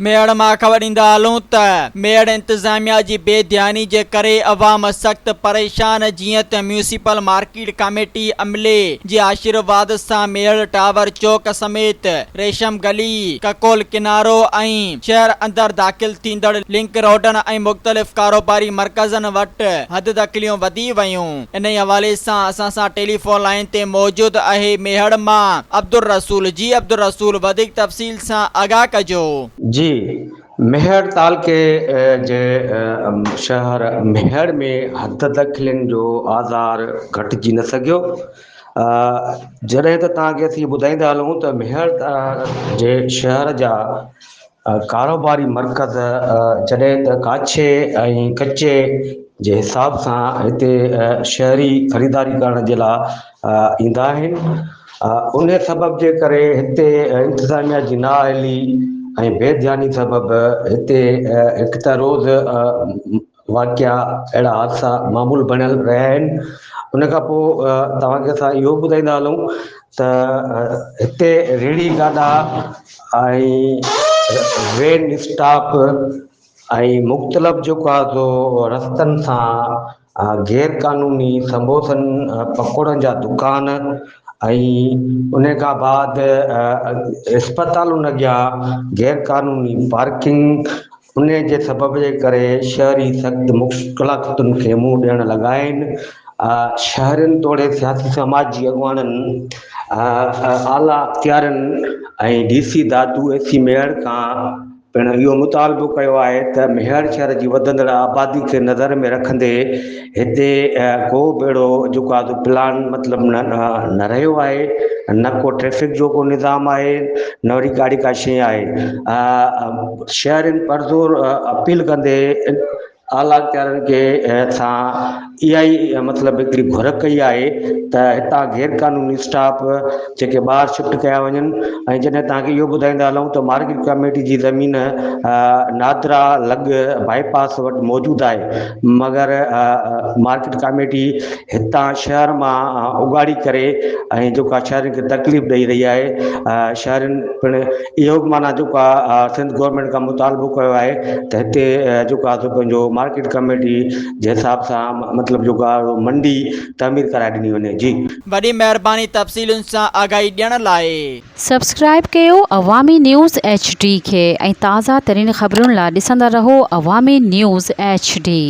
ميهڙ مان خبر ڏيندا هلون ته ميهڙ انتظاميا جي بي ڌياني جي ڪري عوام سخت پريشان جيئن ته ميونسپل مارڪيٽ ڪاميٽي عملي جي آشيرواد سان ميهڙ ٽاور چوڪ سميت ريشم گلي، ڪڪول ڪنارو ۽ شهر اندر داخل ٿيندڙ لنڪ روڊن ۽ مختلف ڪاروباري مرڪزن وٽ حددخليون وڌي ويون انهي حوالي سان اسان سان ٽيليفون لائين تي موجود اهي ميهڙ مان عبدالرسول جي عبدالرسول وڌيڪ تفصيل سان آگاهه ڪجو. جي ميهڙ تعلقي جي شهر ميهڙ ۾ حددخلين جو آزار گهٽجي نه سگهيو جڏهن ته توهان کي اسين ٻڌائيندا هلون ته ميهڙ جي شهر جا ڪاروباري مرڪز جڏهن ته ڪاڇي ۽ ڪچي جي حساب سان هتي شهري خريداري ڪرڻ جي لاء ايندا آهن ان سبب جي ڪري هتي انتظاميا جي نااهلي ۽ بي ڌياني سبب هتي هڪ ته روز واقعا اهڙا حادثا معمول بڻيل رهيا آهن ان کان پوء توهان کي اسان اهو ٻڌائيندا هلون ته هتي ريڙهي گاڏا ۽ وين اسٽاپ ۽ مختلف جيڪو آهي سو رستن سان غير قانوني سمبوسن پڪوڙن جا دڪان ۽ ان کان بعد اسپتالن اڳيان غير قانوني پارڪنگ ان جي سبب جي ڪري شهري سخت مشڪلاتن کي منهن ڏيڻ لڳا آهن شهرين توڙي سياسي سماجي اڳواڻن اعليٰ اختيارين ۽ D C Dadu A C Mehar کان پڻ اهو مطالبو ڪيو آهي ته ميهڙ شهر جي وڌندڙ آبادي کي نظر ۾ رکندي هتي ڪو به اهڙو جيڪو آهي سو پلان مطلب نه نه رهيو آهي نه ڪو ٽريفڪ جو ڪو نظام آهي نه وري ڪا اهڙي ڪا شيء آهي شهرين پرزور اپيل ڪندي اعليٰ اختيارين کي سان اها ئي مطلب هڪڙي گهر ڪئي آهي ته هتان غير قانوني اسٽاپ جيڪي ٻاهر شفٽ ڪيا وڃن ۽ جڏهن توهان کي اهو ٻڌائيندا هلون ته مارڪيٽ ڪميٽي جي زمين نادرا لڳ بائي پاس وٽ موجود آهي مگر مارڪيٽ ڪميٽي هتان شهر مان اڳاڙي ڪري ۽ جيڪو آهي شهرين کي تڪليف ڏئي رهي آهي شهرين پڻ اهو به معنيٰ جيڪو آهي سنڌ گورنمينٽ کان مطالبو ڪيو آهي ته هتي جيڪو آهي سو پنهنجو مارڪيٽ ڪميٽي جي حساب سان مطلب جيڪو آهي منڊي تعمير ڪرائي ڏني وڃي جي. وڏي مهرباني تفصيلن سان آگاهي ڏيڻ لاء. سبسڪرائيب ڪيو عوامي نيوز ايڇ ڊي کي ۽ تازه ترين خبرن لا ڏسندا رهو عوامي نيوز ايڇ ڊي.